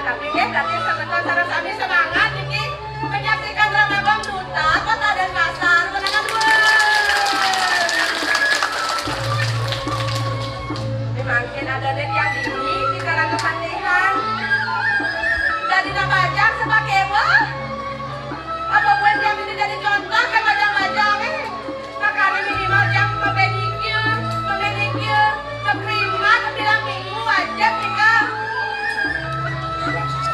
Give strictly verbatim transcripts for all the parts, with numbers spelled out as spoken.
Tapi nggih, dadi semeton sareng sami semangat niki menyaksikan Ramadan Duta Kota Denpasar. Menangan, wéh. Ini mangkin ada deh yang dini di dalam kepatihan. Dadi nabajang sebab ewa. Apa buat yang ini jadi contoh ke bajang-bajang, eh? Makanya minimal yang memedikir, memedikir, ke primat, bilang minggu wajib nika.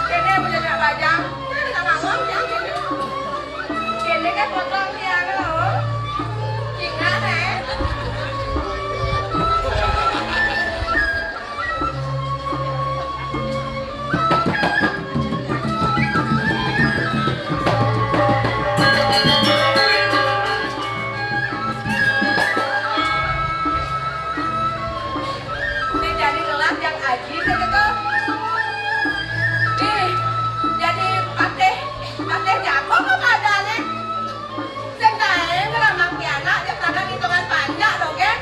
Kene punya nak bajang, nah, sama ngomong yang kene. Kene kan potong tiang lo. Ingat, eh. Sing jadi gelas yang aji sing keto. Ih, jadi patih, patih jago apa keadaannya? Sing kae ngelamang pianak, jak tangan hitungan panjak dong, geng.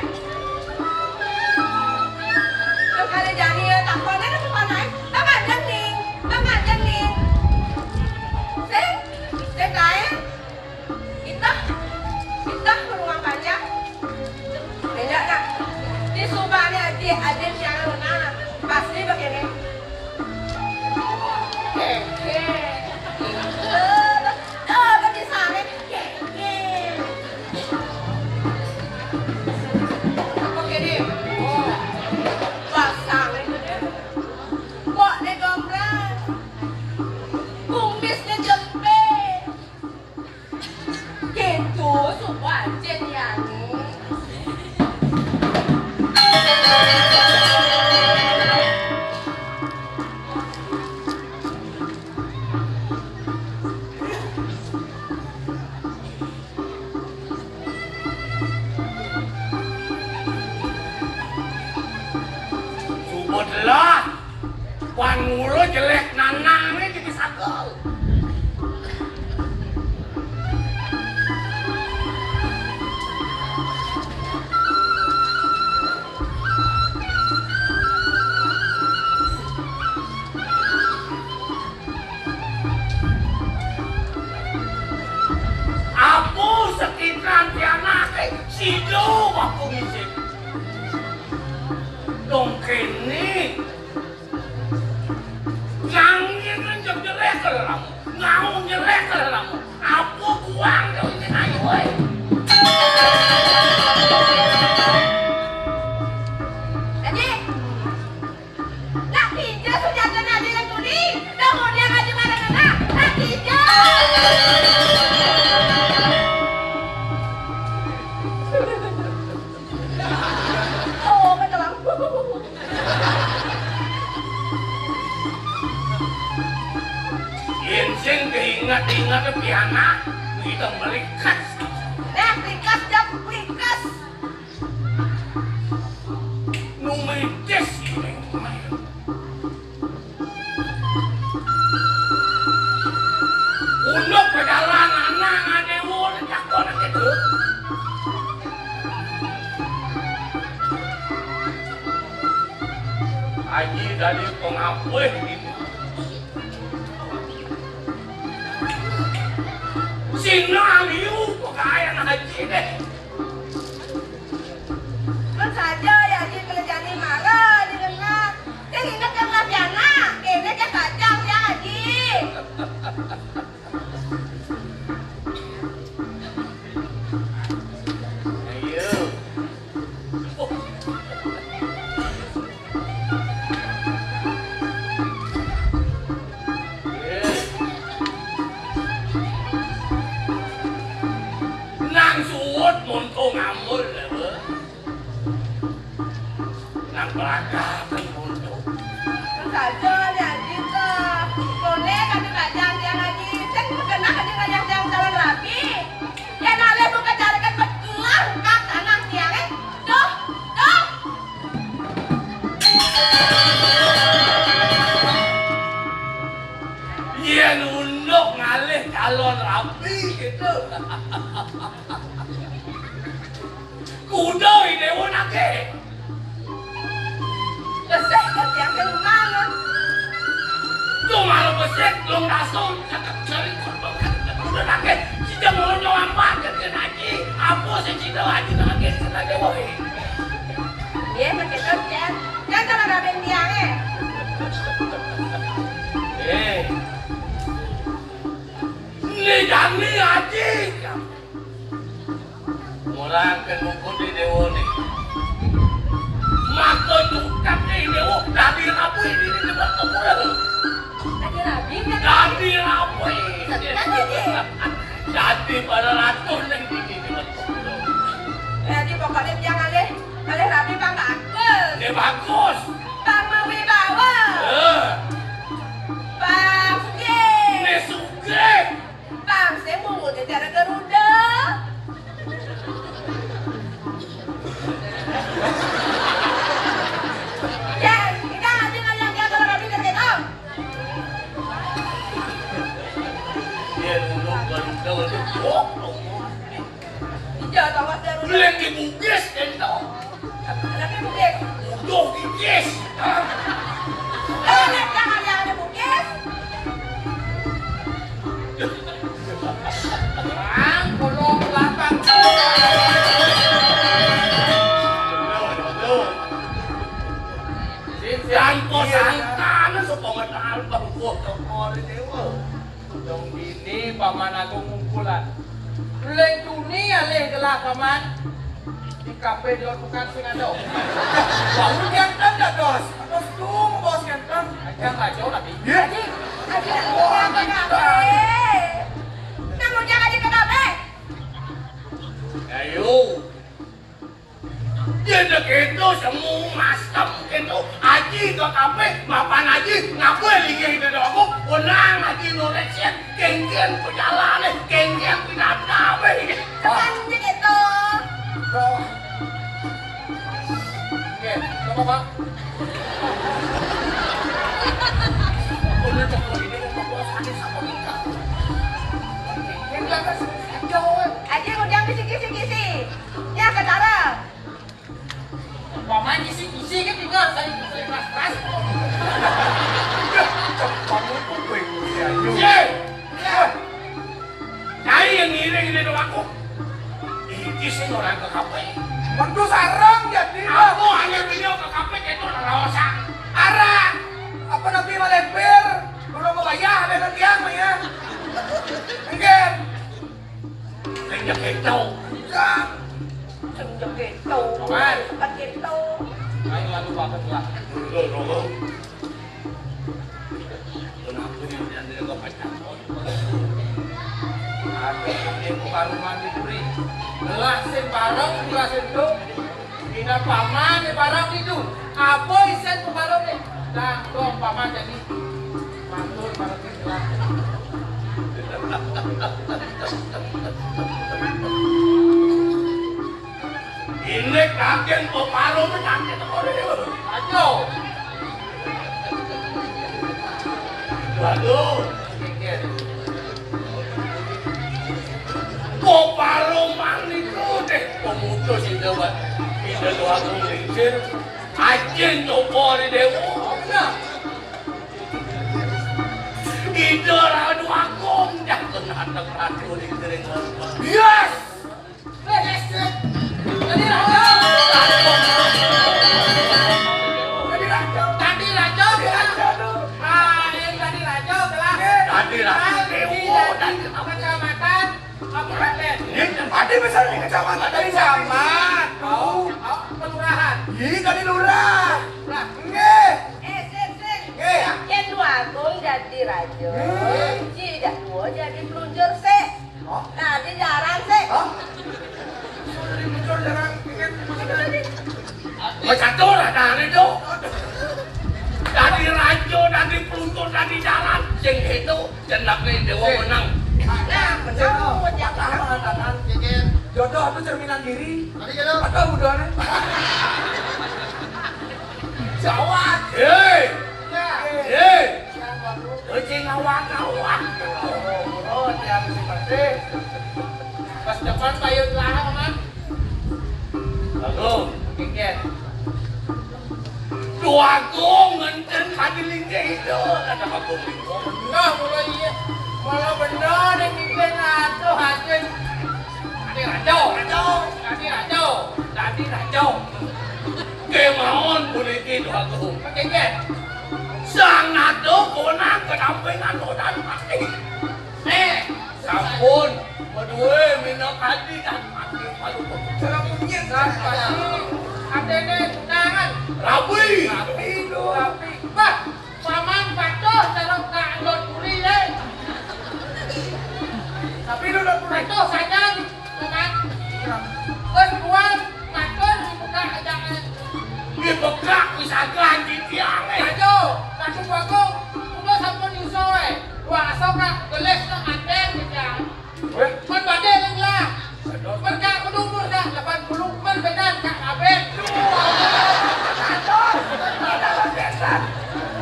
Terus ada jani ya, takonnya ke panai. Bang aja nih, bang aja nih. Sing, sing kae. Itah, itah ke rumah panjak. Enggak, nak. Di sumpahnya aja, aja siang, nah. Pasti begini. Hehe. Eh, eh, eh, di sana. Hehe. Apa gini? Oh. Basang itu dia. Kok dia gombral? Kumisnya jempol. Gitu, sumpah aja nih, anu. Subutlah, wan mula jelek nanang ni jadi sakel. Apu sekitar pianake sida waktu ngisip. Dong kene. Yang ini kan jelek lah. Ngau jelek lah. Apu kuang dong ini ayo, woi. Aji. Nak pinjam senjata nak bilang tuli. Dah mau dia ngaji mana kena. Nak pinjam. Oh, betul. Yen sing keinget-inget pianak, kita melikas. Dah, melikas, dah, melikas. Numitis ini. Unduk pedalan anak ngadewa takon gitu. Aji tadi pengapuh gitu. Sina aliu pegawai anak haji deh. Kan saja ya, Ji, kalau jani marah, di tengah. Dia ingat kan lah piana. Kene dia kacang, ya, Ji. Ayo. Nang suud muntung ambul, lho. Nang pelagatan muntung. Saja, Haji, to. Kone kami bajang tiang, Haji. Sen kena kami bajang tiang calon rabi. Yen alih buka carikan betulan kang tanah tiange. Duh, duh. Yen unduk ngalih calon rabi gitu. Kuda idewo nake. Resik kan tiang sing mangan. Cung Sik, dong rasul, cakep cari korban, cakep udah nake. Si jangan nyawang banget kan haji. Apa sih cinta haji nangis kena dewa ini? Iya, begitu, Cen. Kan kalau ramen tiang, eh. Eh. Ini Dani haji. Orang kan mukul di dewa nih. Maka tukang di dewa, Dani rabu ini di tempat kemudian. Tadi rabi, kan? Dani rabu ini. Tadi, tadi. Dani pada ratu nih di, di tempat kemudian. Jadi pokoknya dia ngalih, ngalih rabi Bang Bagus. Dia bagus. Bang Mawibawa. Eh. Bang Sugih. Ini Sugih. Bang, saya mau ngutip cara Garuda. Jan, kita nanti ngajak dia kalau rabi kerja, Tom. Iya, dulu Garuda, waduh. Iya, tawas Garuda. Beli di Bugis, kan, Tom? Tapi Bugis. Udah, Bugis. Hah? Eh, jangan yang ada Bugis. Bang, kolong belakang. Dan posangkana sepengenalan Bang Gua kemarin dewa. Dong bini Paman Agung ngumpulan. Leng tuni alih gelah Paman. Di kafe di tukang sing ada. Bau ganteng dah, Dos. Dos tuh, bos ganteng. Ajang rajo lagi. Iya. Haji, Haji, Haji, Haji, Haji. Nang ujang Haji ke kafe. Ayo. Dia dah gitu, semu masem gitu. Haji ke kafe, mapan Haji, ngapa lagi itu dong? Unang Haji nuresin. Kengkian pejalan, kengkian pinata, weh. Kan begitu. Roh. Oke, coba, Pak. Udah, cek ini, mau bawa sana sama kita. Kengkian, Pak, kacau, weh. Aja udah kisi-kisi-kisi. Ya, ke dalam. Paman isi-isi kan tinggal saya, saya keras-keras. Kamu tuh gue ikuti aja. Ye! Wah. Cai yang ngiring ini dong aku. Iki sih orang ke kafe. Mentu sarang jadi. Aku hanya video ke kafe itu orang Laosa. Arah. Apa nanti malepir? Belum mau bayar, ada tiang mah ya. Enggak. Sing jegeto. Sing jegeto. Paman. Seperti itu. Ayo, lalu banget lah. Dulu, dulu. Kenapa yang dia, dia nggak pacar? Ada yang baru mandi duri. Gelas sing bareng, gelas itu. Dina paman di barang itu. Apa isen ke barang ni? Dah, dong paman jadi. Mantul barang ni lah. Ini kaget kok baru ni kaget kok ni. Aduh. Waduh. Kok baru mandi tu deh. Pemutus itu, Pak. Itu doa lincir. Ajin coba di dewa. Ida Ratu Agung, jangan anak ratu di kering. Yes! Jadi raja. Jadi raja. Tadi raja. Ah, yang tadi raja telah. Tadi raja. Tadi kecamatan. Kabupaten. Ih, tadi besar di kecamatan, tadi camat. Tahu? Tahu, kelurahan. Ih, tadi lurah. Lurah. Nggih. Eh, sik, sik. Nggih, ya. Yen Dwagung dadi raja, hmm, Ji Datuwa dadi pelunjur sik. Hah? Dadi jaran sik. Hah? Sudah dadi pelunjur jaran, pikir maksudnya. Becatur adane, Cuk. Dadi raja, dadi peluntur, dadi jalan, sing itu jenenge dewa menang. Nah, bener. Jodoh itu cerminan diri. Tadi jodoh. Atau budone. Jawab. Hei. Ya. Hei. Kucing awak-awak. Oh, dia mesti mati. Pas depan payun lah, Paman. Bagus. Oke. Duh Agung, ngenten kadi linggih Ida, kata Agung. Nah, mula iya. Mula bener ning mimpin atuh hasil. Tadi raja, raja, tadi raja, tadi raja. Kemawon puniki, Duh Agung. Kengken. Sang Nata konang kedampingan Rodan Patih. Eh, sampun, bedué minakadi dan mati palu. Cara munyin, kan? Atene tunangan. Rabi. Rabi, Duh. Rabi. Bah, paman patuh cara ka Alun Puri, eh. Tapi lu udah pernah. Patuh saja, paman. Wes, buang, matur dibuka aja, eh. Dibuka, misalkan, di tiang, eh. Ayo, masuk waktu, udah sampun nyusul, eh. Wah, sok, Kak, gelis, Kak, manten, gitu ya. Weh. Mun badhe ngelah. Mun Kak kudu umur, Kak, delapan puluh, mun bedan, Kak, kabeh. Aduh, bedan, bedan.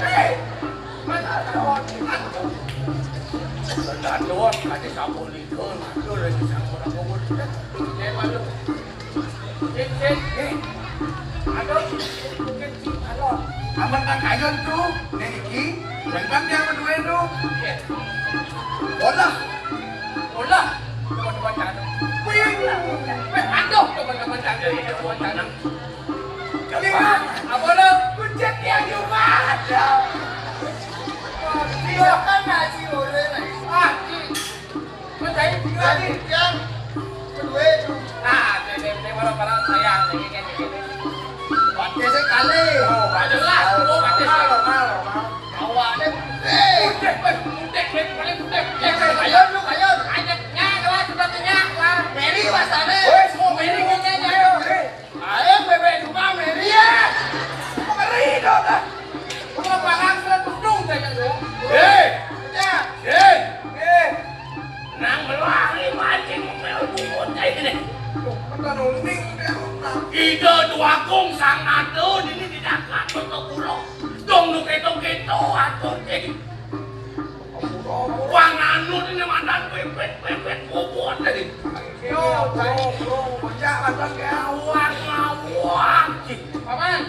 Hei. Bedan, bedan, kate sampun itu, aduh, lagi sampun aku umur. Eh, malu. Sip, sip. Eh, aduh, mungkin si Alon. Aman Kang Kayun tuh, nih iki, jangan dia berdua tuh. Bola. Bola. Teman-teman cantik. Wih, wih, aduh, teman-teman cantik, teman-teman cantik. Kelima, apa lo? Kucek yang juga ada. Silakan nasi boleh. Ah, Percaya diri lagi, yang kedua itu. Nah, ini, ini, ini, para, para, saya, ini, ini, ini. Pakai sekali. Oh, pakai sekali. Oh, pakai sekali. Malu, malu, malu. Awalnya, eh, udah, udah, udah, udah, paling udah. Ya, ayo, lu, ayo. Ajaknya, lah, sudah kenyang, lah. Meri, wasane. Wes, mau Meri, ngomongnya, ayo. Ayo, bebek cuma Meri, ya. Ngeri, dong, dah. Gua bakal sedudung, saya, dong. Eh. Ya. Eh. Eh. Nang melari mancing mel bungut kayak gini. Tuh, kan uning dia, Bang. Ida Duagung Sang Nata ini tidak akan berkepura. Dong nu keto-keto atur, eh. Wah, nganut ini mantan pepet, pepet bobot tadi. Yo, bro, bro, bocah mantan kayak awak ngawak. Paman,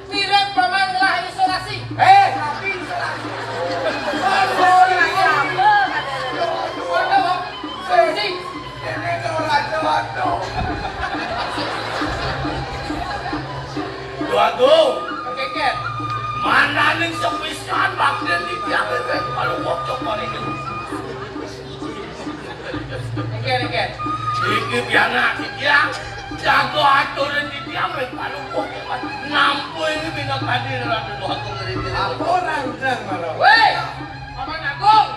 mirip paman ngelah isolasi. Eh, tapi isolasi. Waduh, Bang. Isolasi. Ini tuh raja, waduh. Duh Agung. Keker. Mandaning sepisan bakten di tiang, eh, kalau bocok balik. Keker, keker. Iki pianak di tiang, jago aturan di tiang, eh, kalau bocok balik. Nampu ini bina tadi, Ratu Duh Agung, ngeri. Apa orang udah malah? Weh, Paman Agung.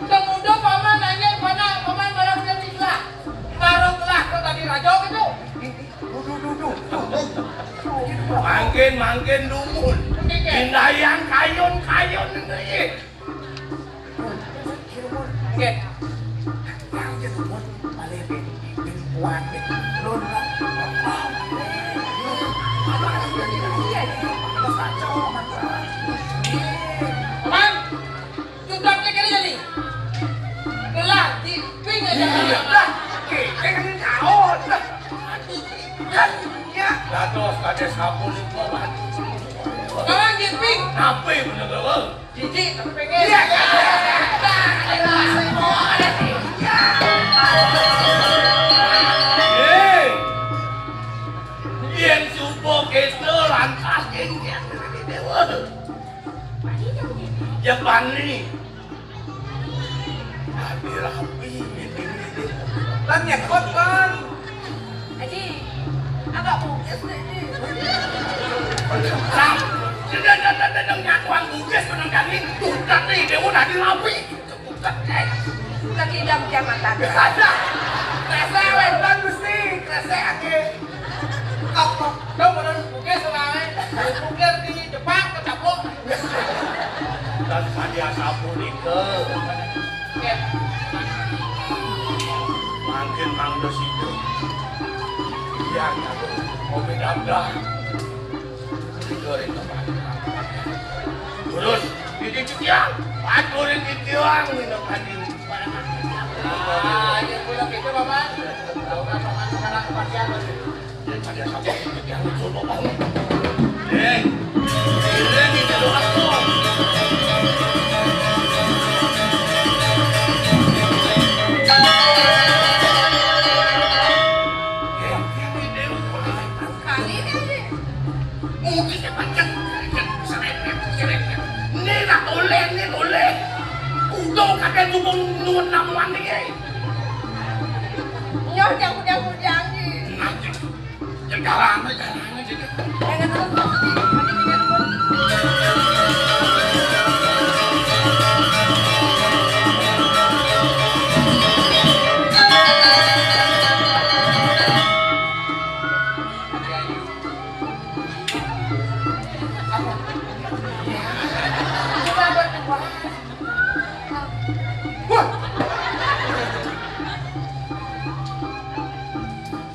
Tong udah Paman nanya, mana Paman malah udah tiga. Baru telah ke tadi raja gitu. Duh, duh, duh, duh. Mangkin, mangkin dumun. Pindahan kayun, kayun ini. Oke. Yang jadi dumun, paling kuat, lun. Paman, Tutup kene jani. Gelah di ping aja. Iya, lah. Kita kan tahu, lah. Kan, ya. Dados kade sampun iku, Pak. Kawan di ping. Apa bener, Bang? Jijik tapi pengen. Iya. Dah, elah, semua ada sih. Ya. Hei. Yen subuh kita lantas ing dewa. Jepang ini. Adi rapi ini. Kan nyekot, Bang. Aji, agak bugis deh ini. Sam, sedang, sedang, sedang nyakuan bugis, sedang daging, tutak nih, dewa tadi rapi. Lagi jam jam mata. Kresek, weh, Bang Gusti. Kresek, ake. Apa? Dong, bener, oke, soalnya. Mungkin di Jepang, kecaplok. Dan sadia sapunika. Oke. Mangkin mangda sida. Iya, aku mau pindah. Terus, di titiang, aturin titiang, minum hadirin. Ah, iya, pulang gitu, Bapak. Tahu kan, Bapak, sekarang kepastian, Mas? Daripada sampai titiang, coba bangun. Jalan, jalan, jalan. Wah.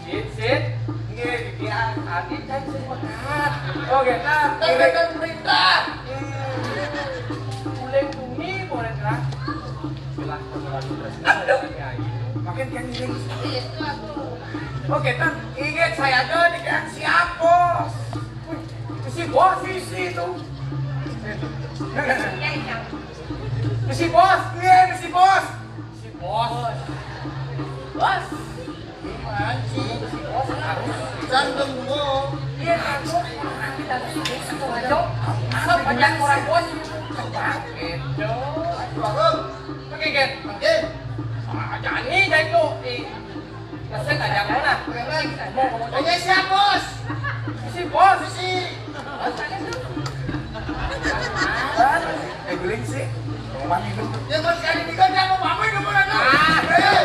Sit, sit. Nggih, nggih, ah, adi kan sing mekat. Oh, nggih, nah, nggih. Kan perintah. Hmm. Uleng bumi, boleh, Kak? Jelas, jelas, jelas. Aduh. Makin kan ini. Itu aku. Oh, nggih, nah, ingat saya ada di kan siap, Bos. Wih, si Bos isi itu. Ya, ya. Si Bos, iya, si Bos. Si Bos. Bos. Apaan sih? Si Bos harus. Kan bengong. Iya, aku. Kita tuh si Bos itu aja. Asal banyak orang Bos. Gitu. Aduh, aku. Oke, Gen. Oke. Ah, jangan nih, jangan tuh. Eh, Pesen aja mana? Oke, siap, Bos. Si Bos, si. Eh, guling sih. Roman itu. Ya, Bos, kali ini kan dia mau apa itu, Bos? Ah. Eh.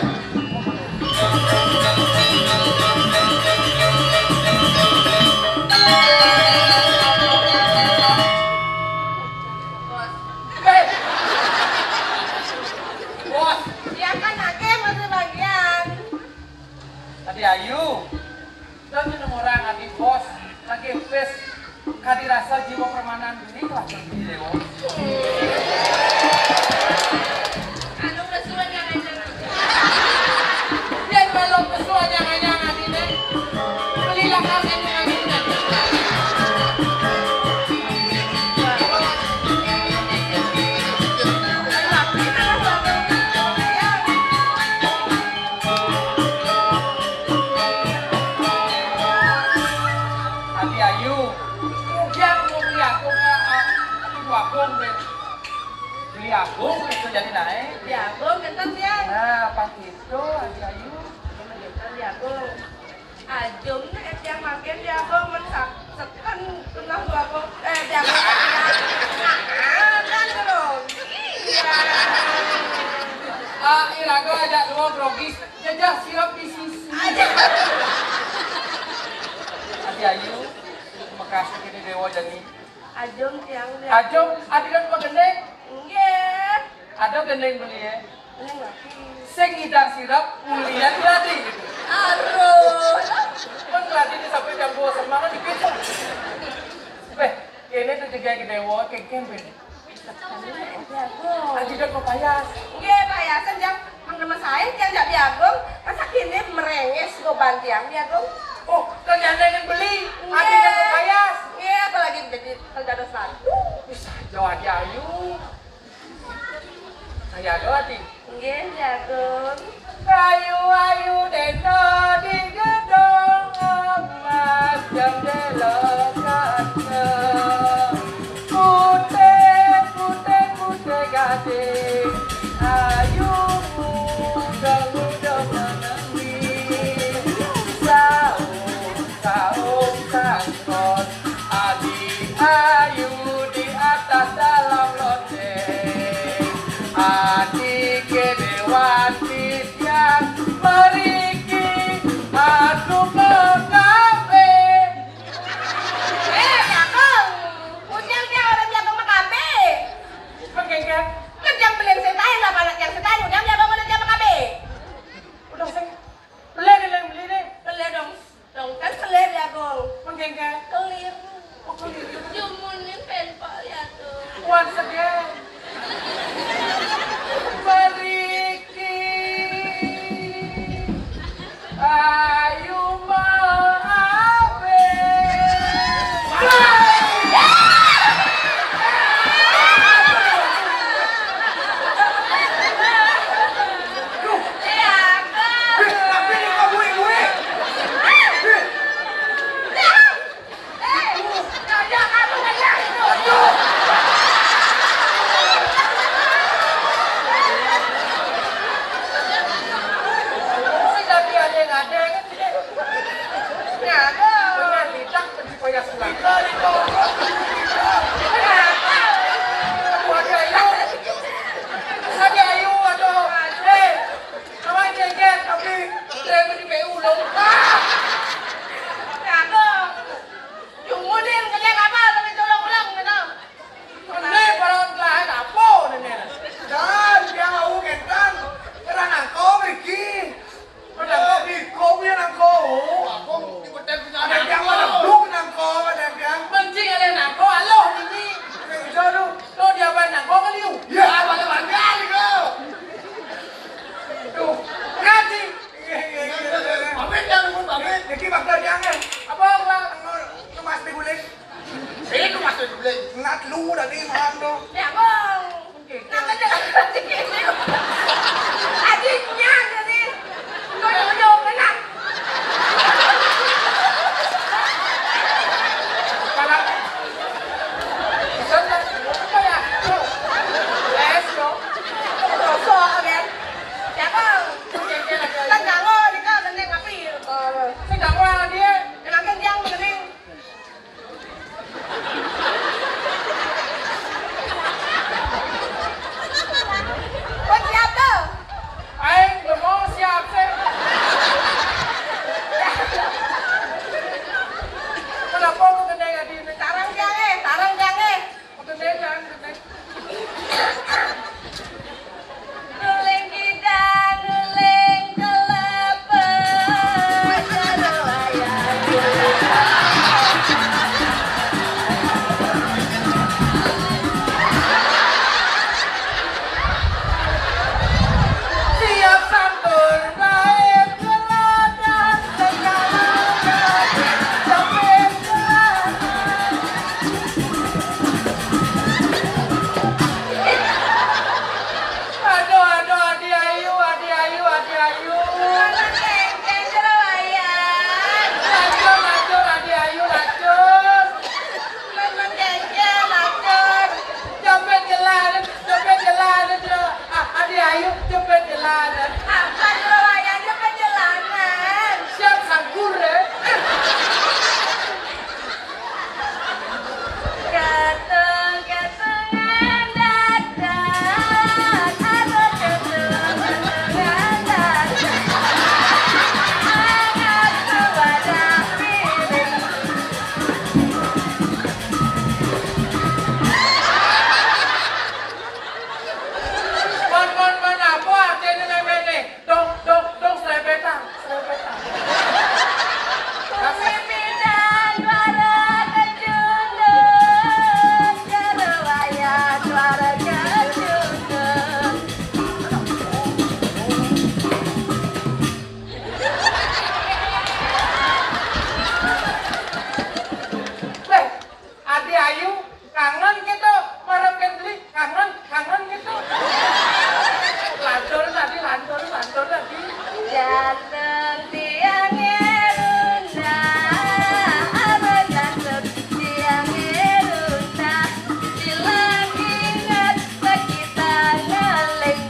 Bos. Eh. Bos. Ya kan, Ake masih bagian. Adi ayu. Dan jeneng orang adi Bos lagi pes kadi rasa jiwa permanan diri kelas tinggi dewa. Anu kesuwen yang aja. Yang belum kesuwen yang aja adi deh. Belilah kami dengan ini. Adi ayu. Kemudian mau beli agung, eh, eh, adi dua agung, deh. Beli agung, itu jadi naik. Beli agung, ngeten, ya. Nah, pas itu, adi ayu. Ngeten, beli agung. Ajum, eh, tiang makin beli agung, men sak-, seken, kenal dua agung, eh, beli agung, kan belum. Iya. Ah, iraga aja dua grogis. Jajah sirup di sisi. Aja. Adi ayu, mekas ini dewa jani. Ajum tiang dia. Ajum, adi dan gendeng. Nggih. Ada gendeng beli ya. Gendeng lagi. Sing ngidang sirup, mulian berarti gitu. Aduh. Kan berarti ini sampai jam dua semalam dikit. Beh, ini tuh juga gede wo, kengkeng beh. Jago. Aji dot mau payas. Nggih, payasan jam mangga mesain jam jak diagung. Masa kini merengis goban tiang diagung. Oh, kerjaan dengan beli. Nggih. Aji dot mau payas. Nggih, apalagi jadi kerja dosa. Bisa jauh aja ayu. Saya doa di. Nggih, jagung. Ayu-ayu deno di gedung emas jendela kaca. Putih, putih, putih gading. Ayu muda, muda menangi. Saung, saung, sangkon. Adi ayu di atas dalam loteng. Adi kedewati tiang meriki. Aku mengkabe. Eh, jagung. Ujang dia orang jagung mengkabe. Mengkengke. Kan yang beli yang setain lah, anak yang setain. Ujang dia orang jagung mengkabe. Udah, sing. Beli deh, beli deh. Beli dong. Dong, kan kelir ya, Gong? Mengkengke. Kelir. Oh, kelir. Jumunin penpal ya, tuh. Once again. Meriki. Ayu maabe. Duh. Eh, apa? Eh, tapi ini kok bui-bui? Eh. Sing lagi ada yang ada, kan? Iko, iko. Aduh, Adi Ayu. Adi Ayu, aduh. Eh, kawan jejet, tapi saya mesti P U dong. Aduh. Jumudin, kerja kapal, tapi tolong ulang, gitu. Ini para lain apa ini? Dan dia mau ngetan. Kerana kau, Ricky. Mana kau, Ricky, kau punya nang kau. Aku ikutan punya ada yang mana belum nang kau, ada yang. Mencing ada nang kau, aloh ini. Yang hijau tu, tu dia apa nang kau kali tu? Ya, pada bangga ni kau. Tu, berarti. Pamit ya, lu pamit. Jadi bakal dia kan. Apa, apa? Ngemas di guling. Sini masuk dulu. Ngat lu tadi malam tu. Ya, Bang. Nang kena. Adiknya tadi. Kau jauh-jauh kena. Kepala. Apa ya? Les, yo. Rosok, kan? Ya, Bang. Kan jangan, ni kan, kena ngapi. Saya jangan dia. Makin yang mending. Kau siap tu? Aing belum mau siap, sih. Kenapa lu kena jadi ini? Tarang jangan, eh, tarang jangan, eh. Kau kena jangan, kena. Guling kidang, guling kelapa, jero ayam. Siap sambut, baik teladan, segala macam, sampai teladan. Aduh, aduh, Adi Ayu, Adi Ayu, Adi Ayu. Mana kengkeng jero wayang? Lacur, lacur, Adi Ayu, lacur. Mana kengkeng, lacur. Jompet jelanan, jompet jelanan, jero. Ah, Adi Ayu, jompet jelanan. Apa jero wayang jompet jelanan? Siap sangkur, eh. Katong-katongan dadak, ada katong-katongan dadak. Angkat wadah piring. Mon, mon, mon, apa artinya namanya? Dong, dong, dong, selepetan, selepetan. Pimpinan para kecundut, keruwayat para kecundut. Leh, Adi Ayu, kangen kita, marep Kenli, kangen, kangen kita. Lantur tadi, lantur, lantur tadi. Dateng tiang Eruna, dateng tiang Eruna, bilang inget kita ngeling.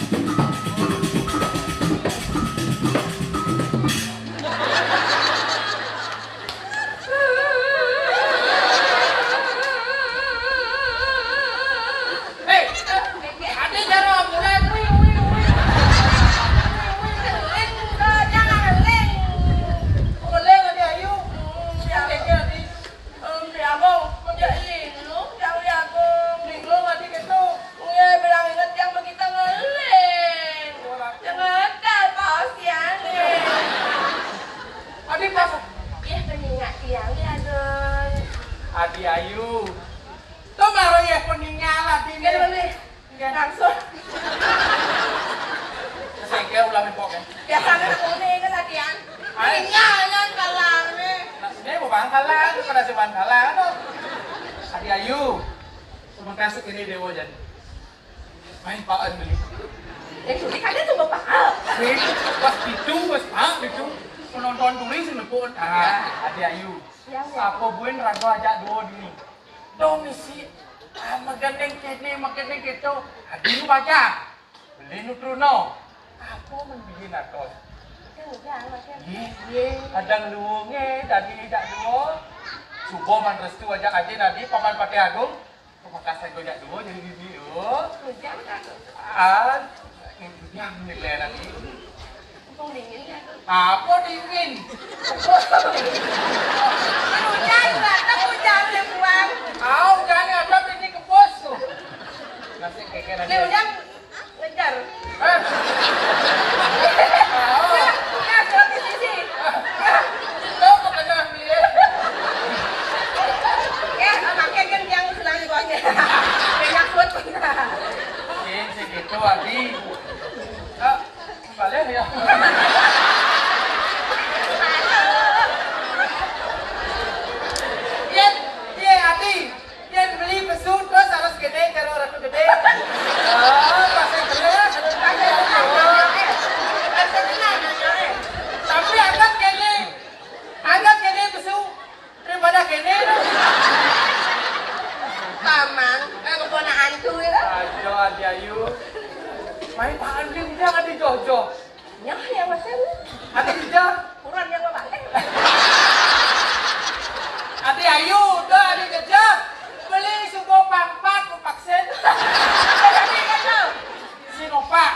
Hei, ada cara mulai, wih, wih, wih. Wih, wih, wih. Leng, eh, jangan leng. Boleh, Adi Ayu. Siapa? Leng, Adi. Em, ya, Bang. Mau jadi linglung, jangan ya, Bang. Linglung, Adi, gitu. Iya, bilang inget yang begitu ngeling. Jangan ada paus yang nih. Adi, pas. Iya, peningat tiang, ya, Bang. Adi Ayu. Tuh baru ya peninggalan ini. Iya, boleh. Iya. Langsung. Saya kira ulah mempok ya. Biasanya aku nih ingat latihan. Ayo. Peninggalan kalah nih. Nah, ini mau bangkalan, pada si bangkalan tuh. Adi Ayu. Terima kasih ini Dewa jadi. Main paan beli. Eh, jadi kan dia tuh bapak. Nih, pas itu, pas ah itu. Penonton turis nepuk. Ah, Adi Ayu. Iya, iya. Apa buin ragu aja dua dini. Dong isi, ah, magending kene, magending gitu. Adi baca. Beli nutrono. Aku mendingin atos. Iya, iya. Ada luwunge, dadi dak luwung. Suba man restu ajak ajin adi Paman Patih Agung. Pamekasan gojak dua jadi bini, oh. Hujan kan? Ah, hujan ni, Glenn, adi. Mumpung dingin kan? Apa dingin? Hujan, datang hujan dia buang. Ah, hujan ni ada ini kebus tu. Nasib keke nanti. Dia hujan. Ngejar. Eh. Ya, ya, surat di sisi. Ya. Lo kok kena pilih? Ya, makin kan yang senang di bawahnya. Banyak foto. Oke, segitu, Abi. Eh, balik ya. Iya, iya, Abi. Yén beli pesu terus harus gedé karo ratu gedé. Oh, bahasa Inggris. Tapi adat kéné. Adat kéné pesu daripada kéné. Paman, eh, keponakan tuh ya. Ayo, Adi Ayu. Main Pak Andri udah ada jojo. Nyah ya, Mas, ya. Adi Ija. Kurang yang ngebalik. Adi Ayu, udah Adi Ija. Beli subo pampat, mau vaksin. Apa tadi kan lo? Sinovac.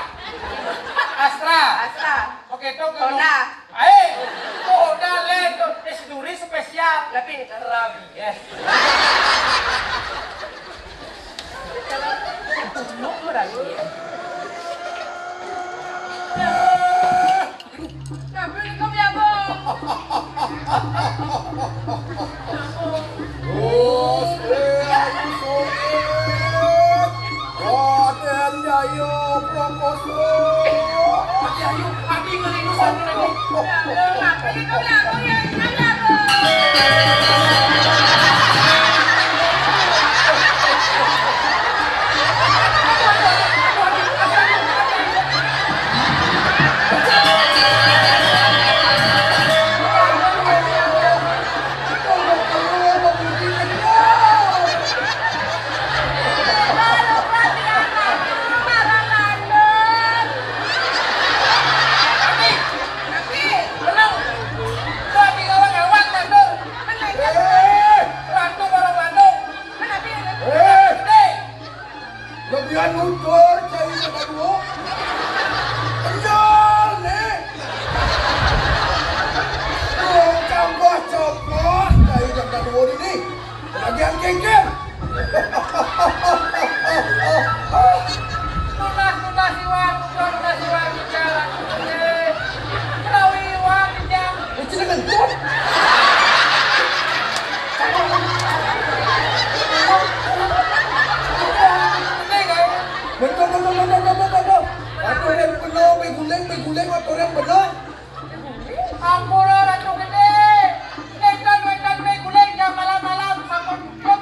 Astra. Astra. Oke, itu Honda. Eh, Honda lain tuh. Eh, si Duri spesial. Tapi ini kan rabies. Tapi ini kok ya, Bang? Gusti Ayu Sugih, Radén Jaya Prakasa. Adi Ayu, Adi ngelilu sampeyan iki. Ya, ya, tapi ini kok ya, Bang, ya? Eh, lebihan nutur cai kadua. Kenyal nih. Tuh, cambah-cambah cai kadua ini. Bagian kengkeng. Tunas, tunas iwak, tunas, tunas iwak, bicara. Menawi iwak, bicara. Itu dengan tuh. Betul, betul, betul, betul, betul. Aturan benar, beguling, beguling, aturan benar. Ampura Ratu Gedé. Wénten, wénten, wénten, guling jam malam-malam, sampun tutup.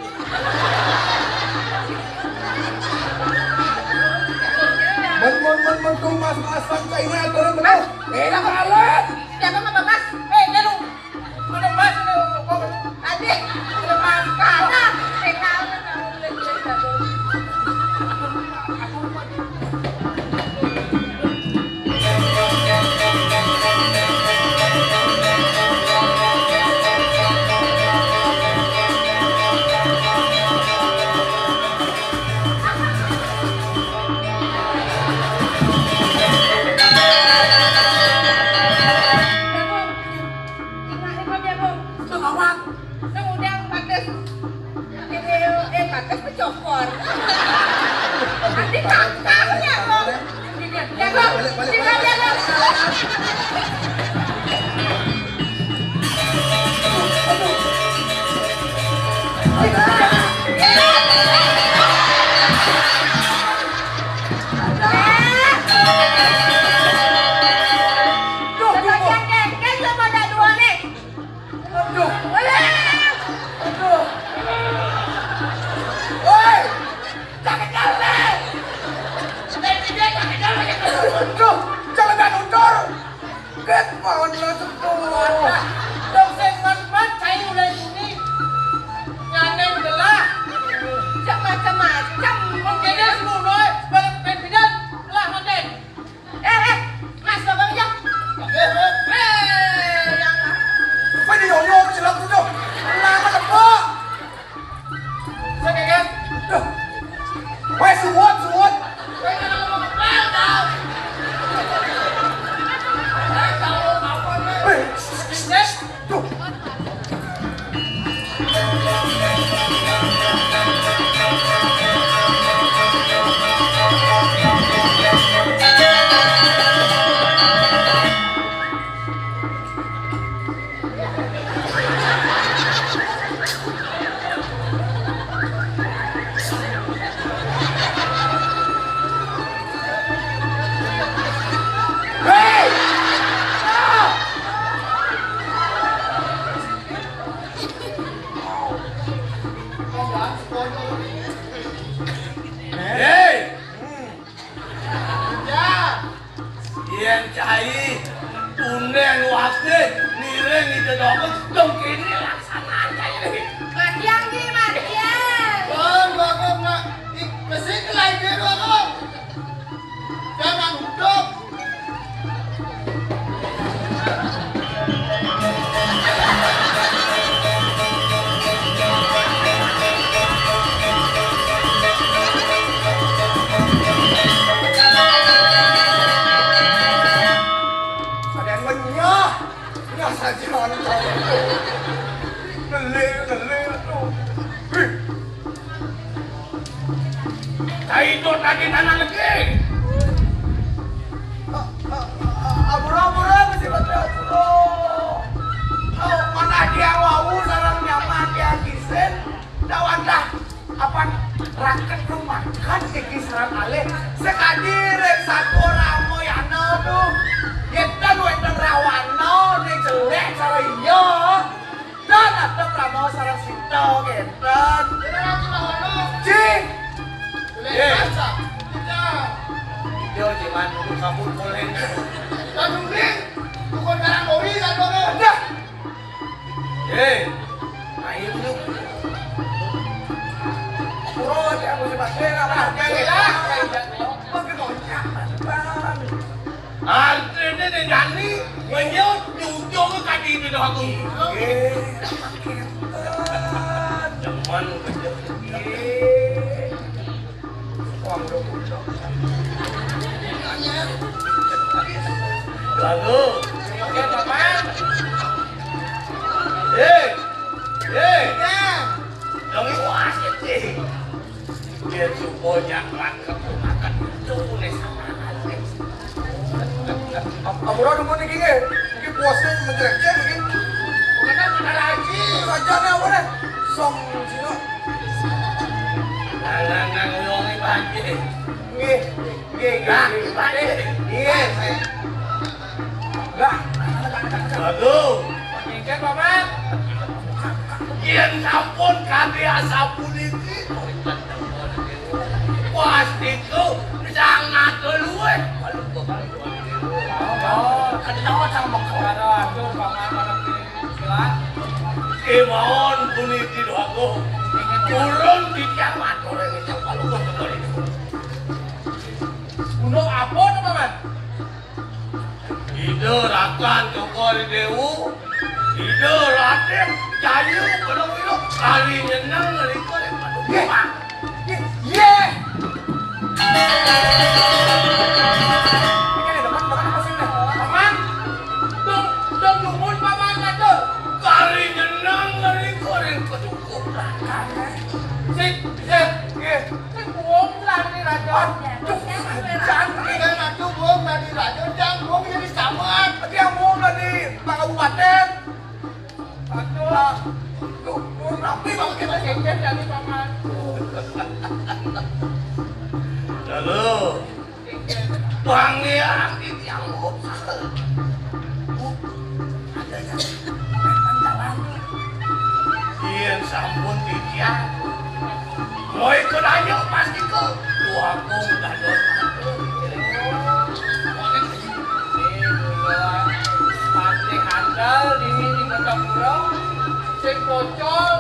Ren waktu niring itu dong, dong kini laksanaan kayak ini. Matiang di matiang. Oh, dua kong nak, ik, kesik lagi dua kong. Jangan hidup. Ada yang menyah. Nggak saja orang tahu. Geli, geli, aduh. Hih. Kaidot lagi tanah lagi. Ampura, ampura, Gusti Patih, ampura. Oh, mana dia wau sareng nyaman dia kisin. Dawan dah, apan raket rumakan iki sareng alih. Sekadi rek satu ramoyana tuh. Yétan wénten rawana ning jelék sareng iya. Dan ada prama sareng sita kénten. Cing. Yé. Yo, jiman, kamu mulai. Tanduring, tukun karang kori, tanduring. Dah. Yé. Ayo dulu. Pura aja, aku cepat. Yé, lah, lah, yé, lah. Pakai kocak. Artinya nih, Dani, menyut, nyujung ke kaki itu dah aku. Yé, makin. Cuman, lagu. Hei, hei. Dong itu asik sih. Biar supaya makan, makan itu nih sama. Ampura dumun iki nggih. Iki puasa menjrek-jrek iki. Bukan masalah iki. Rajane apa nih? Song Cina. Lanang wong iki, Pak. Nggih, nggih, nggih, Pak. Nggih. Lah. Aduh. Nggih, Paman. Yen sampun kate asapuniki, pasti ku sangat luwih. Oh, kan tahu sama kau. Aduh, Paman, Paman, Paman. Kemawon puniki lho aku. Turun titiang matur ing Sang Palungguh Negari. Gunung apa to, Paman? Ida Rakan Cokor Dewa, Ida Raden Jaya Panawira kari nyeneng ngrika ring Padukuhan. Yé. Iki ada depan, depan apa sih, Nek? Paman, dong, dong dumun, Paman, matur. Kari nyeneng ngrika ring Padukuhan. Sik, sik, nggih. Sing wong lani raja. Aduh, jan iki kan aduh wong lani raja, jan wong jadi camat. Dia wong lani Pak Kabupaten. Aduh, aduh, wong rapi kok kita jejer dari paman. Lalu, Pangeran iki yang ada yang Yen sampun titiang, kowe kedanyo pas iku. Luwakmu dados. Patih andal dini di Kota Pura, sing pocol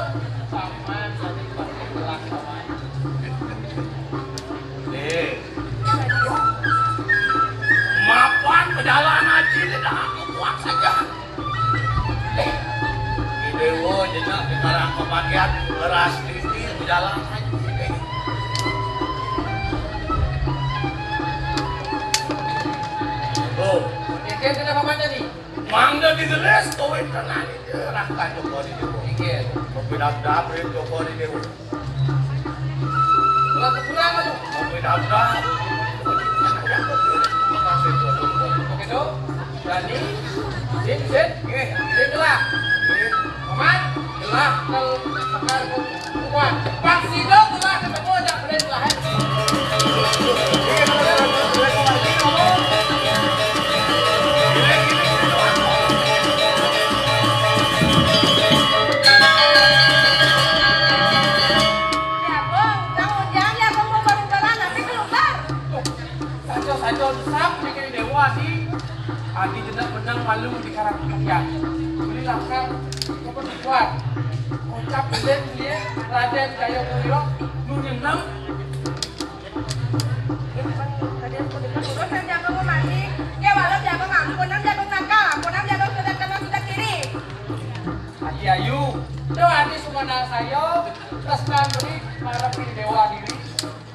paman tadi patih telah paman. Nih. Mapan pejalan haji ini dah aku kuat saja. Dewa jenak di karang kematian leras titi pejalan haji. Oh. Oke, kenapa mana nih? Mangga digelis, kowe tenang aja. Rakan coba di dewa. Oke. Kopi dap-dap, coba di dewa. Kurang, kurang, aduh. Oke, Dok. Dani, Din, Din. Nggih. Din, gelah. Nggih. Paman, gelah, kel-, sekar, kuat. Pak Sido gelah ketemu aja, Din, gelah. Jagung, Kang Ujang, jagung mau baru-baru, nanti keluar. Saco-saco sap, bikin dewa, Adi. Adi jenak menang malu di Karang Ketiak. Beli lakar keperluan. Kocap beli beli Raden Jaya Mulia nu nyeneng. Terus yang jago mau mati, ya walau jago ngampun, yang jago nakal, ampun, yang jago sudah kanan sudah kiri. Aji Ayu, doa di sumana saya, tresnan beri para dewa diri.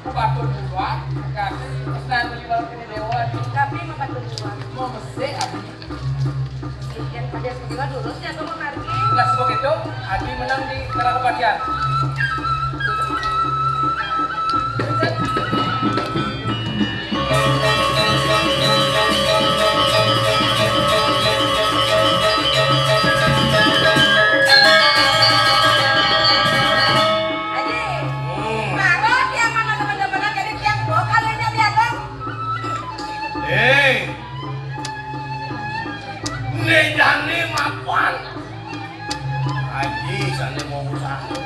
Mapatut buruan, kasih pesan beli balap ini dewa. Tapi mapatut buruan. Mau mesti abi. Yang pada semua durus ya tuh margi. Nah, sebab itu, abi menang di kerang kepastian. Aji, hmm. Marot yang mana teman-teman jadi tiang bokal ini diagung. Hei, ini jani mapan. Aji, sana mau usaha.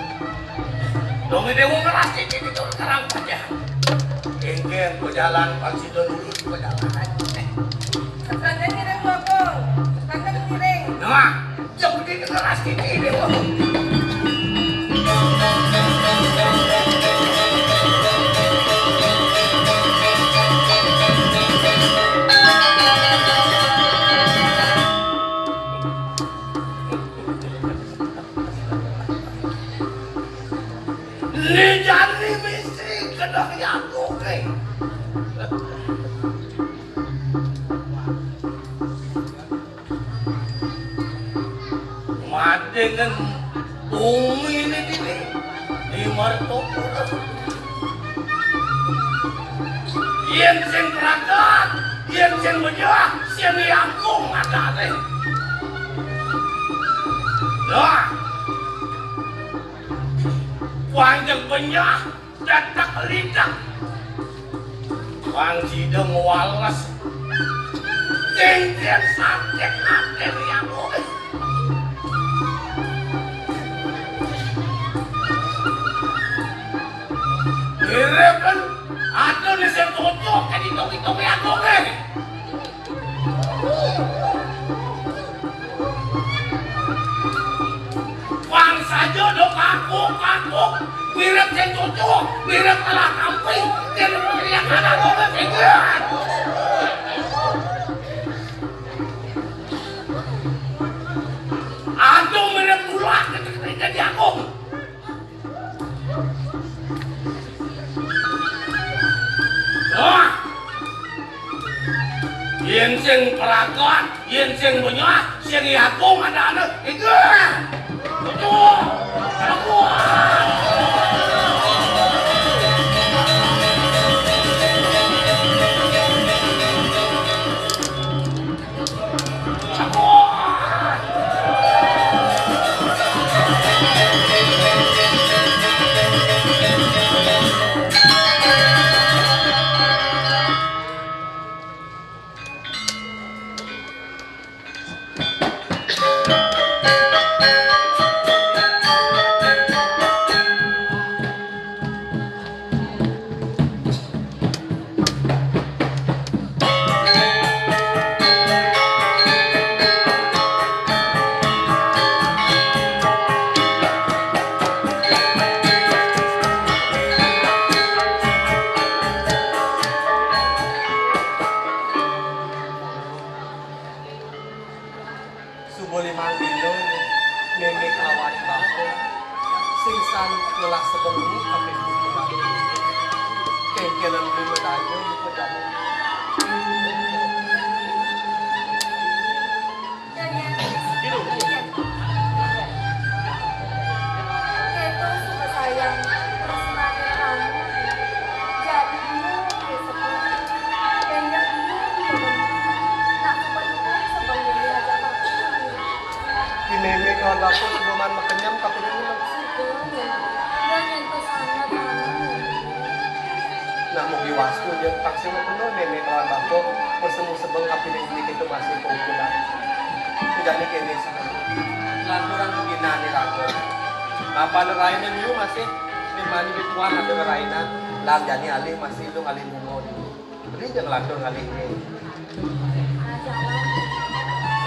Dong ini mau ngeras ini itu sekarang saja. Engke berjalan pasti dulu berjalan aja. Sekarang ngiring bokong, sekarang ngiring. Nah, yang penting ngeras ini ini. Ni jani misi kena jago ke. Mati ngan bumi ni dini. Di martopura. Yen sing pragat, yen sing menyerah, sing diampung matane. Nah, panjang penyah, detak lidak. Wang sida ngwales. Cincin sakit ati riyamu. Mirip kan? Aduh, ini sing cocok, kan hitung-hitung ya, gue. Bangsa jodoh kakuk, kakuk. Mirip sing cucu, mirip telah kamping. Jadi pilihan anak lo pikiran. Antum mirip ulah ketika jadi aku. Wah. Yen sing pragat, yen sing benyah, sing yatung ada-ada. Itu. Itu. Aku. Suba limang dina, mémé kalawan bapa, sing sami ngelah sebengi ambil bumi bapa. Kéngkélan beli medanya di pedang. Kéto suba sayang, tresnané kamu. Jadi dia, dia sepi. Kéngkélan dia, dia benci. Nak suba ibu, sebengi ajak bapa. Di mémé kalawan bapa suba maan makenyem kapining enem. Suba, ya. Gua nyentuh sangat, Mama. Nah, mugi wastu ya, taksih penuh mémé kalawan bapa, pasemu sebeng kapining beli kita masih kumpulan. Jani kéné, lanturan puginané raga. Mapan rainan yu masih, mimani bituan ada rainan, lan jani alih masih lu ngalih bunga yu. Beli ja nglantur ngalihné.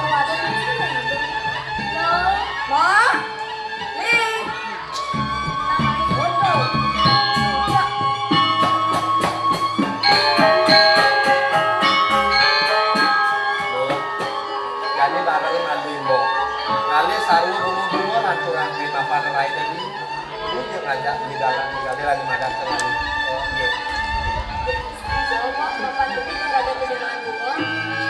Waduh, ini sih, Bang. Halo? Mak? Nih. Tambah ribut tuh. Loh, jani bareng anu Imbok. Ngalih sarua bunga-bunga lanturang di papan rai tadi. Ini dia ngajak di dalam, di dalam lagi madan tengah. Oh, iya. Coba Bapak Gede rada kedengaran bunga.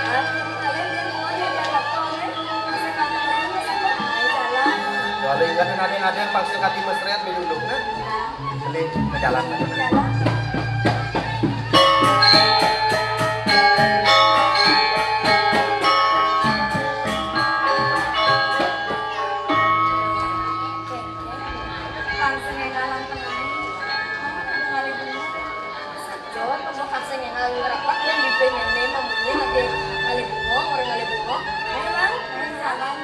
Ah, kalian di bunga yang dia kata oleh masa kata lain masa kok main jalan. Kalau ingatan ada-ada yang paksa kati mesret di dulu, nah. Nah, beli ke jalan. Jalan. Oke, oke. Langsung yang kalang tengah. Kamu ada ngalih bunga? Jawab, kamu kasih yang ngalih ngerapak, yang di pengen nih, mamunyi lagi ngalih bunga, orang ngalih bunga. Ayo, Bang, ayo, salam.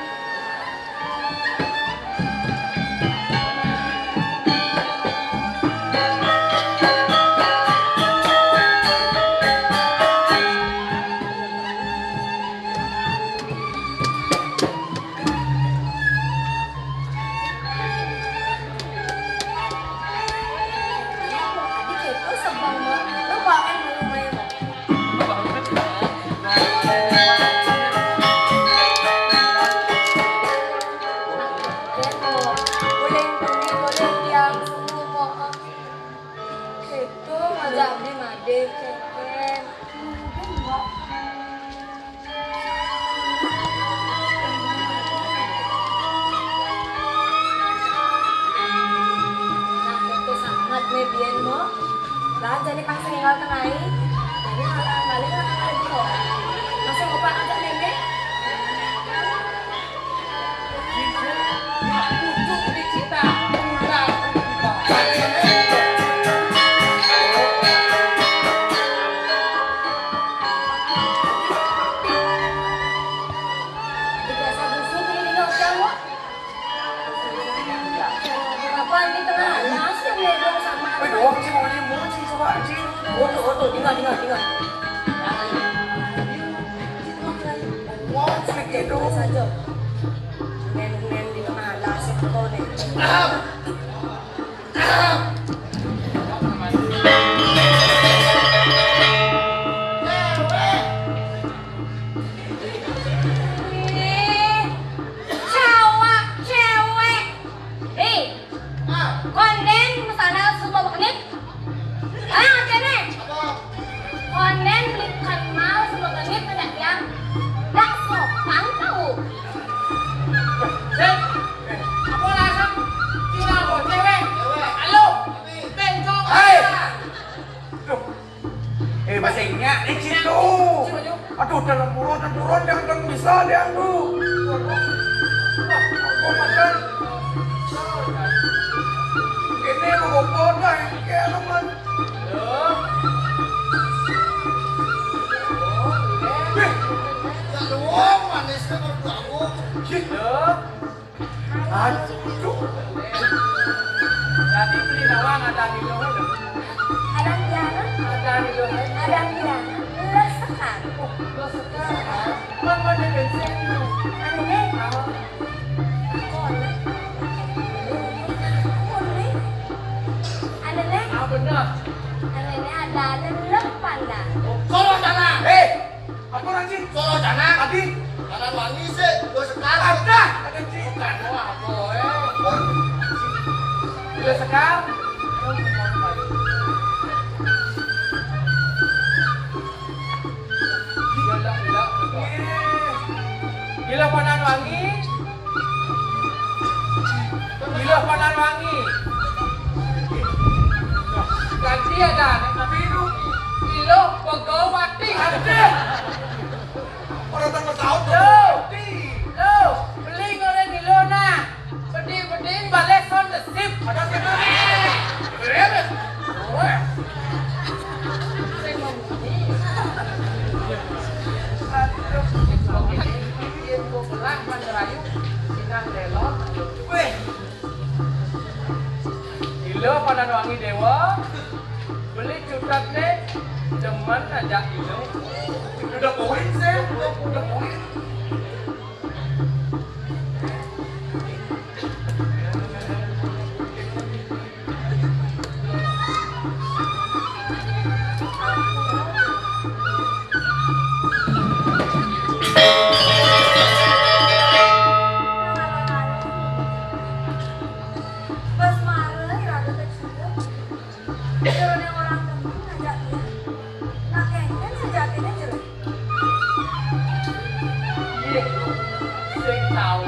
Itu ngajak beli made, keken. Nah, itu sangat nih, Bian, mo. Lah, jadi pas tinggal tengai. Jadi, malah balik lah, kalau gitu. Masih lupa aja, Nene. Apa ini tengah alas yang nebeng sama? Weh, doang sih, mau aja, mau sih, coba aja. Foto, foto, tinggal, tinggal, tinggal. Wah, sedikit dong. Saja. Main-main di tengah alas itu nih. Ih, cawak cewek. Ih, konden mesana semua bekenit. Ah, kene. Konden beli kenal semua bekenit, tidak yang. Dak sopan tahu. Sip. Apa alasan? Cina apa? Cewek. Halo. Bengkok. Hai. Duh. Eh, bahasa Inggris, eh, Cina tuh. Aduh, dalam buron, dalam buron, jangan, jangan bisa, dia tuh. Aku makan. Ini mau gopot lah, ini kayak apa, Man? Wih. Ya, lu manisnya baru tahu. Aduh. Jadi beli nawang ada di luar. Ada di mana? Ada di luar. Ada di mana? Lesekan. Lesekan. Mana ada bensin? Ada nih. Apa? Kon. Kon nih. Ada nih. Ah, benar. Ada nih, ada, ada lepan dah. Kalau sana. Eh, apa lagi? Solo Canang. Adi. Kanan wangi sih, dua sekar. Ada. Ada ciukan. Wah, boy. Dua sekar. Gila, gila, gila. Gila panan wangi. Gila panan wangi. Ganti ada, tapi itu. Gila pegawati. Ada. Orang tak tahu. Lo, lo, beli goreng gila nah. Pedih-pedih balik sound the ship. Ada sih. Weh. Gila panan wangi dewa. Beli cutat deh. Demen aja gila. Udah poin sih, udah, udah poin.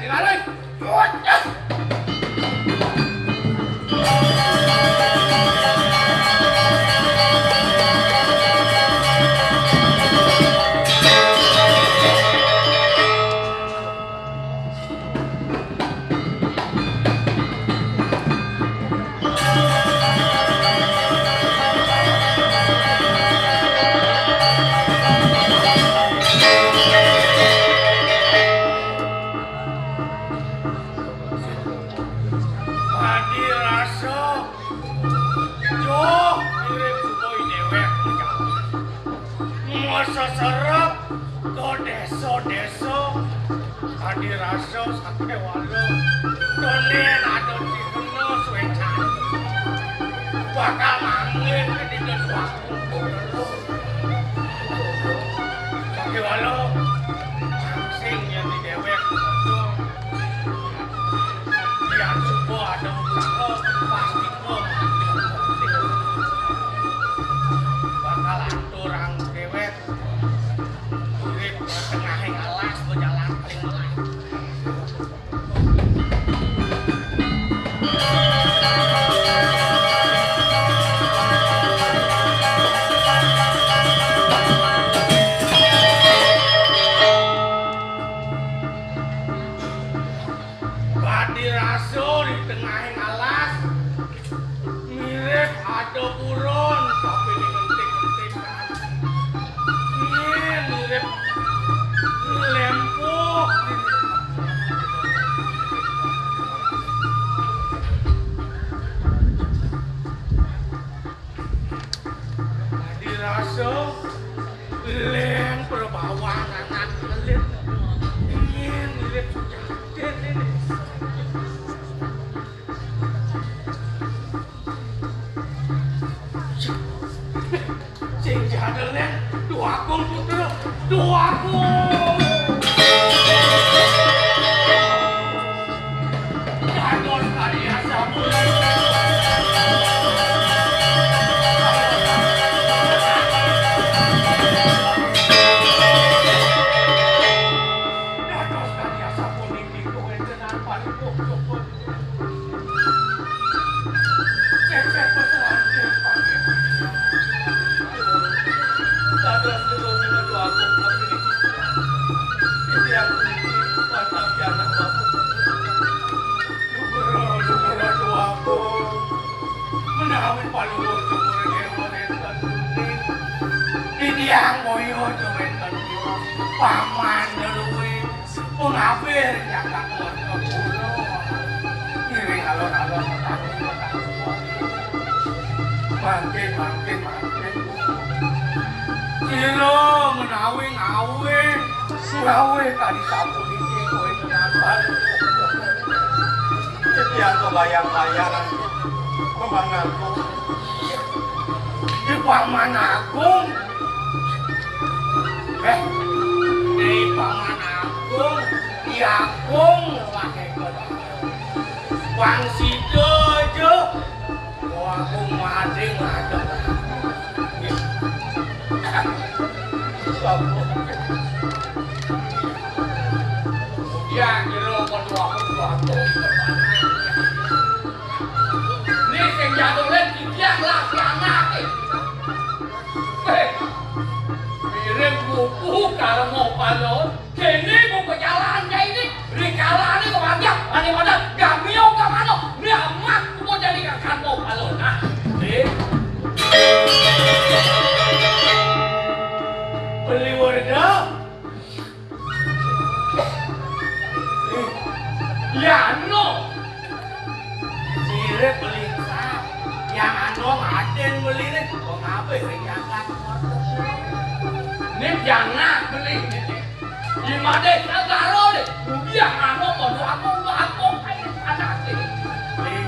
Dilarang. Cuat. Maseserep ka désa-désa, Adi Rasa sakéwala. Dongén ada cihna suécan. Bakal manggihin ka dina suatu. Sakéwala, sing yén di déwék kosong. Yén suba ada usaha, pasti bakal aturang déwék. Urip tengahing alas, bejalan paling melas. Adi Rasa di tengahing alas, mirip ada buron, tapi digentik-gentik. Iya, mirip ngelempuh. Adi Rasa, lén perbawan anak alit. Iya, mirip sujatin ini. Sing jadel, Lén. Duh Agung, putra. Duh Agung. Dados karya sampun. Dados karya sampun inggih kawéntenan paripurna. Menawi paluhur jumur déwa nénten. Titiang boya jawénten paman deluwé. Pengabir jagat warga kula. Ngiring alon-alon petani petani. Mangkin, mangkin, mangkin. Sira menawi ngawé, ngawé kadi sapuniki kowe tenaban. Titiang kebayang-bayangan pemanganku. Di Paman Agung. Eh, di Paman Agung, diagung wae kok. Wang sida aja. Wah, aku mati ngadeg. Ya, kira padha aku. Ini sing jadule didiak lah si anake. Eh, mirip buku karena palon. Kene buku jalan kayak ini. Rikala ini kok aja, ane pada gamio ke mana? Ini amat mau jadi akan mau palon. Nah, eh. Beli warga. Ya no. Sire beli sap. Yang anu aden beli nih. Kok ngape sing jagat? Ini jangan beli. Di mana negara nih? Dia anu mau aku mau aku kayak anak sih. Beli.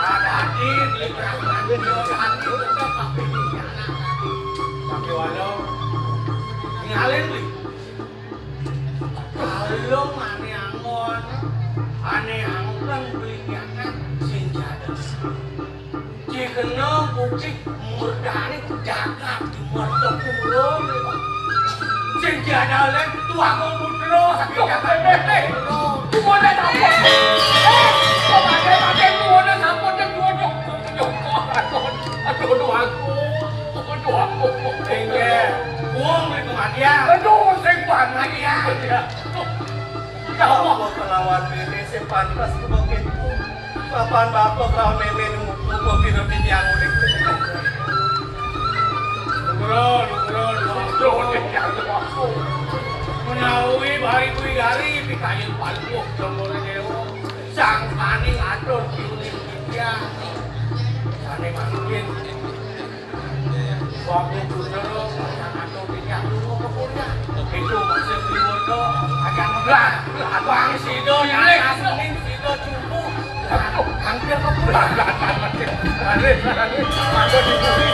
Ada hati, beli berapa? Ada hati, tetap tapi ini anak. Tapi walau tinggalin beli. Kalau ane angon, ane angkang beli kiakan sing jadel. Jikena bukti murdane jagat di murta kula. Sing jadel tuang putra saking jagat. Kuwone sampun. Eh, kok pakai-pakai kuwone sampun nyuwun. Aduh, aduh, aduh, aku. Aduh, aku. Inggih. Wong mriku madya. Aduh, sing banget ya. Ya Allah. Apa kelawan dene sing pantes kebakinku? Papan bapak kelawan meme nunggu pira titiang urip. Nugroh, nugroh, nugroh. Menawi bari kuwi gari pikayun paluh Jomore Dewa. Sang paning atur piuning titiang. Sane mangkin. Aku putra, anak tinggal dulu ke kuliah. Itu masih di Wodo, agak ngeblak. Abang Sido, Sido cukup. Hampir ke kuliah. Ada, ada, ada. Ada di bumi.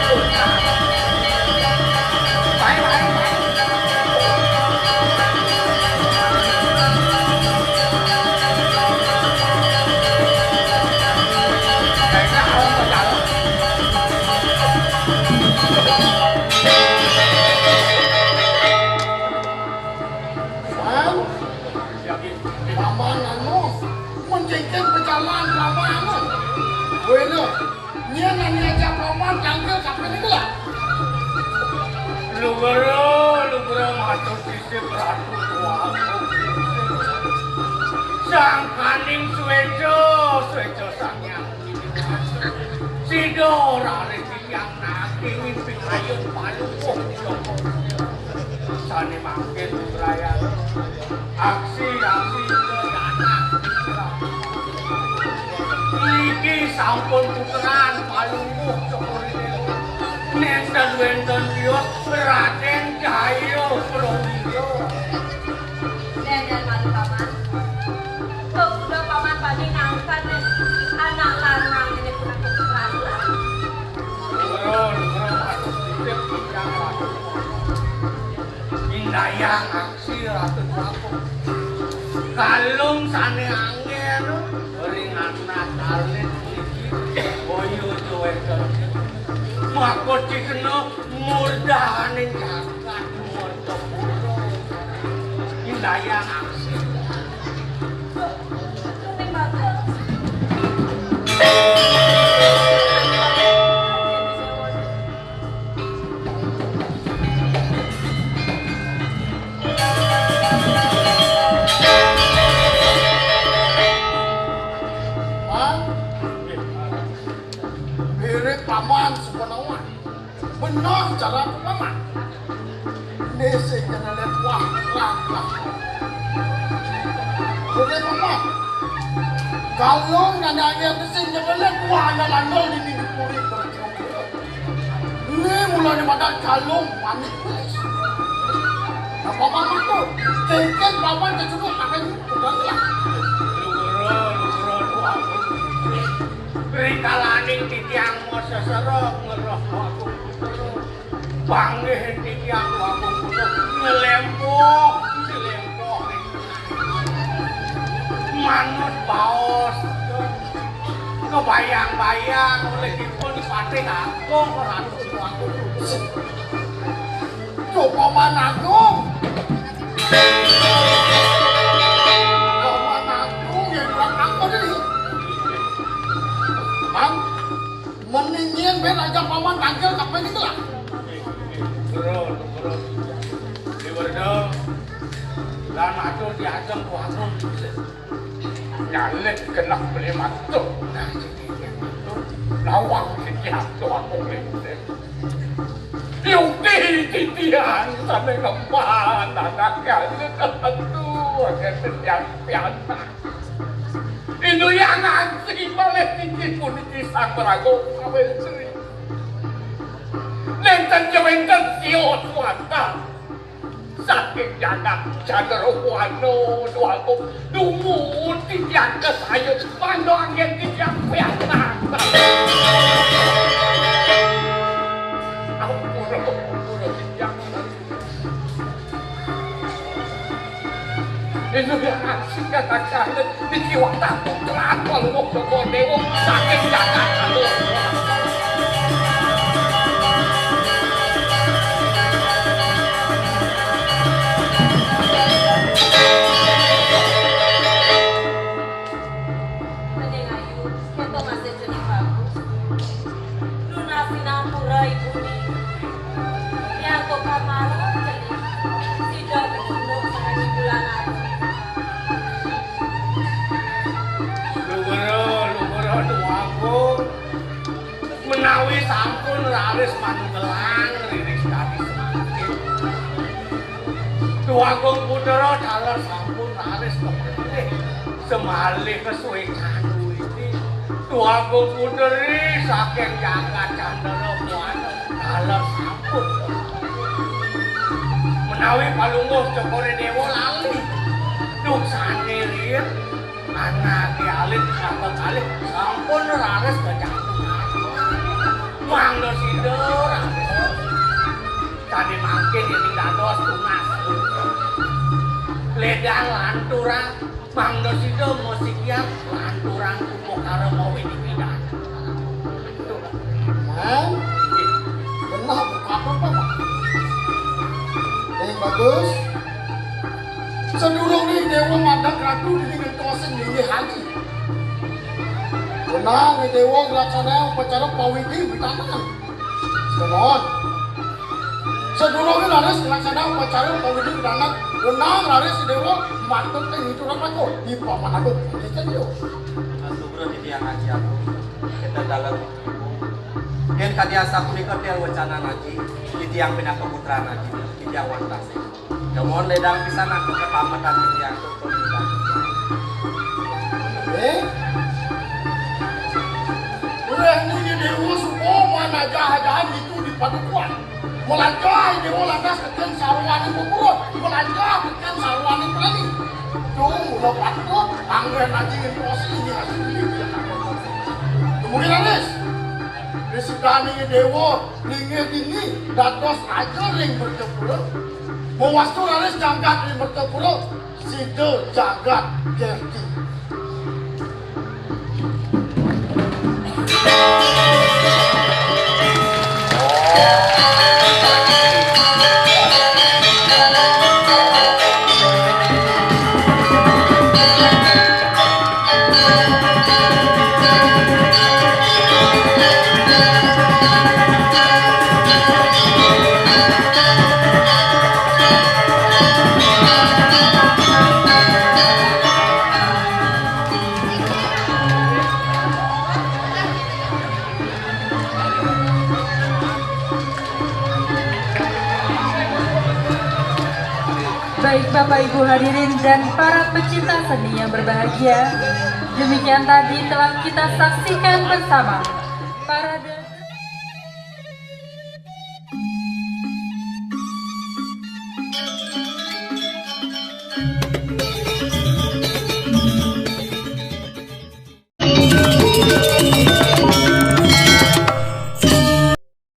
Baik, baik, baik. Paman anu, mencengkeh pejalan paman anu. Wena, nyén anu ajak paman tangkil kapan itu lah? Lugero, lugero matur sisip Ratu Tuagung. Sangkaning suéca, suéca Sang Hyang Sida raris titiang naging pingayun palupuh Joko. Sané mangkin bebrayan aksi-aksi anak. Niki sampun puteran palupuh Joko Rinil. Nénten wénten tios Radén Jaya Prawira. Nénten malu, Paman. Kok kuda Paman badhe ngangkat anak lanang ini punika putra. Lho, lho, aduh, titip titiang, aduh. Indayang aksi, Ratu Prabu. Kalung sané anggén ring anak alit niki. Boyo cuwék. Maka cikena murdaning jagat Murda Pura. Indayang aksi. Paman, mirip Paman Sumenawan. Bener cara Paman. Né sing kena lihat wah, wah, wah. Bener Paman. Kalau nanda ayah sing kena lihat wah, anda landol di mimpi puri berjumpa. Né mulane pada kalung pamit wis. Nah, Paman matur, cengkeh Paman kecunduk tangan bukan lah. Lugero, lugero, Tuan. Rikalaning titiang mau seserok ngeroh aku. Panggih titiang aku ngelempoh, ngelempoh. Manut baos. Kebayang-bayang oleh dipun Patih Agung Ratu Tuagung. Coba Paman Agung. Paman Agung yang kurang ampun ini. Mang, mendingin ben aja Paman tangkil kapan itu lah. Turun, turun. Di Werdo, lan atur diajeng Tuagung. Nyalit genah beli matur. Nawang sing diatur aku nglingsir. Yukti titian sampe ngempal anak nyalit tentu agak setiap pianak. Indu yang nganti malih titi puniki sang merago kawentri. Nenten jawenten sio suanta. Saking jagat Candra Buana Dwagung dungu titiang kesayut mangda anggen titiang pianak. Ampura, ampura titiang. Indu yang asik katakan niki wadah putra Palungguh Joko Dewa saking jagat Candra. Mending ayu, kita masih jenis bagus. Lunasi nampura ibune. Yang tukang marah jenis. Sida ketunduk sareng bulan ayu. Lugero, lugero, Tuagung. Menawi sampun raris manunggelang riris kadi semangkin. Tuagung Putra taler sampun raris kemalih. Semalih kesuwe candu ini. Tuagung Putri saking jagat Candra Buana taler sampun Menawi palungguh cokor I Déwa lali. Duh sané riin. Anaké alit, anaké alit, sampun raris kacantengan. Mangda sida raris. Sané mangkin yéning dados tunas. Lédang lanturang, mangda sida masikian lanturang upakara mawi dipidan. Man, genah buka apa, Pak? Ning bagus. Sadurungé Déwa madeg ratu dini ngentosin linggih aji. Wenang Déwa nglaksanayang upacara pawidi witangan. Semohon. Sadurungé raris nglaksanayang upacara pawidi witangan, wenang raris Déwa matur ing ituran raka. Di Paman Agung. Ijin yo. Asugra titiang aji aku. Kita dalam. Yén kadi asapunika tiang wecanan aji, titiang pinaka putran aji, titiang wantah sih. Kemudian ledang pisan aku ketametan titiang tuh. Eh? Ulah niki Déwa suba manajah-ajahan itu di padukuhan. Melajah Déwa lantas tekén saruaning pepurut, melajah tekén saruaning prani. Tuh, mula patut, anggen aji ngentosi ini asli. Kemudian Anis, di sedaning Déwa, linggih dini, dados raja ring Mertapura. Mawastu raris jagat ring Mertapura, sida jagat Gerti. Baik Bapak Ibu hadirin dan para pecinta seni yang berbahagia, demikian tadi telah kita saksikan bersama